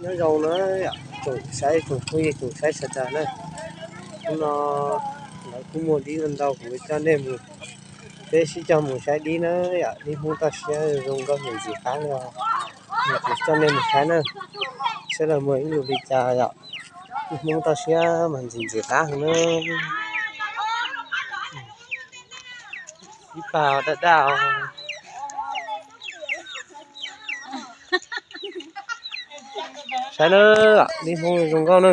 Nyob zoo na yom, tsoom saib tsoom phooj ywg tsoom saib sawv daws na. Hnub no lawv kuj muaj dib ntau ntau, kuv coj nej mus, peb sib coj mus saib dib na yom. Dib Hmoob toj siab zoo nkauj ntxim ntxim qab li os. Kuv coj nej mus saib na, saib lawv muag ib lus li cas yom. Dib Hmoob toj siab mas ntxim ntxim qab heev na. Ib pab daj daj os. Saib na, dib Hmoob zoo nkauj na.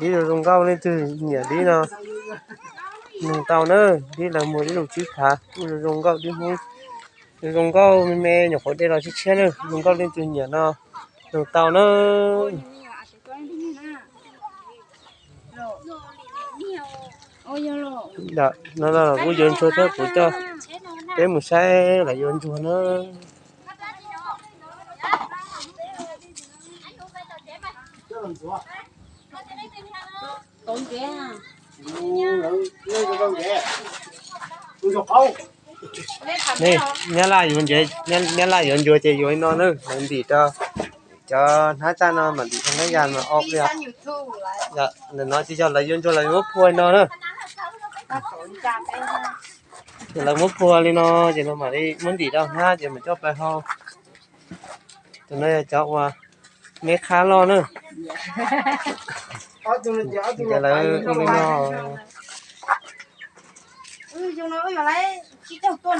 Dib zoo nkauj, leej twg nyiam dib no nug tau na. Dib lawv muag ib lus tsib phav, zoo nkauj dib Hmoob. Zoo nkauj me me nyuam qhuav de los tshiab tshiab na, zoo nkauj leej twg nyiam no nug tau na. No los kuj yuav ntsuag thiab, kuv coj peb mus saib lawv yuav ntsuag na. Nyab Laj yuav ntsuag, Nyab Laj yuav ntsuag ces yuav li no na, lawv ntim rau cov hnab tsaj no mas ntim rau hnab yas mas ob pliag. Ntawm no ces yog lawv yuav ntsuag lawv yuav muab phua li no na. Lawv muab phua li no ces no mam li muab ntim rau hnab ces mam coj pais hau. Cov no yog cov uas me qhab loj na. Ces lawv ua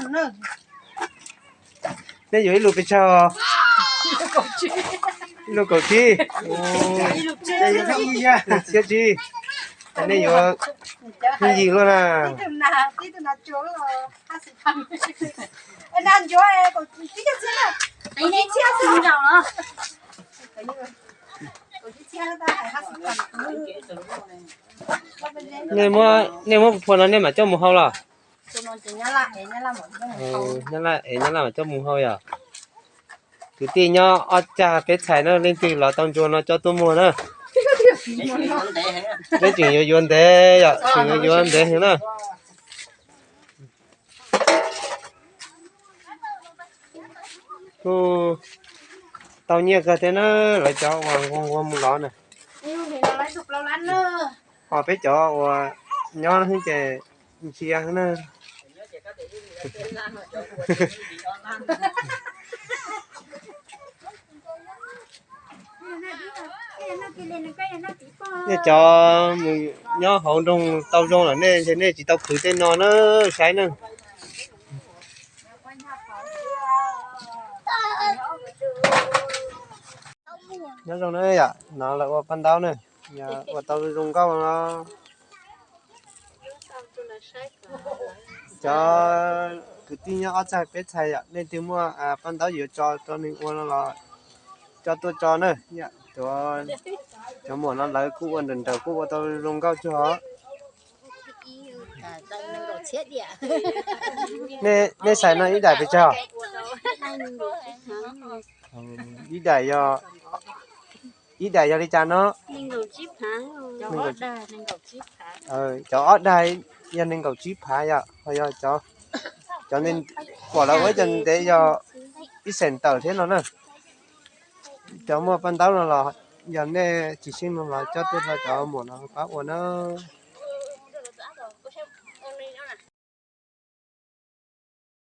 li no. Nej yuav ib lus pes tsawg? Ib lus kaum tsib. Ib lus tshiab tsib. Nej yuav pheej yig luaj na. Nej muab phua no nej mam coj mus hau los? Nyab Laj es Nyab Laj mam coj mus hau yom. Kwv tij nyob ob cag peb txhais na, leej twg los tau ntsuag no coj tuaj muag na. Peb tseem yuav yuav ntev yom, tseem yuav yuav ntev heev na. Kuj tau nyiaj kawg thiab na, lawv cov uas nquag nquag mus lov na. Ho peb cov uas nyob ces ntsia na. Nej cov mus nyob hauv nroog tau zoo lawm nej ntshe nej tsis tau khwv tej no na, saib na. Nyob zoo na yom, no lawv ua paj ntaub na, ua tau zoo nkauj no. Cov kwv tij nyob ob txhais peb txhais yom, leej twg muaj paj ntaub yuav tso rau nws ua no los coj tuaj tso na. Cov muam no lawv kuj ua nrawm nrawm kuj ua tau zoo nkauj tsuag os. Nej xais no ib daim pes tsawg? Ib daim yog, ib daim yog li cas no? Cov ob daim yog nees nkaum tsib phav yom, ho yog cov, cov pom lawv ua cov ntev yog ib xees tawm thiab no na. Cov muaj paj ntaub no los yog nej tsis xyeej no los coj tuaj rau cov muam no pab ua na.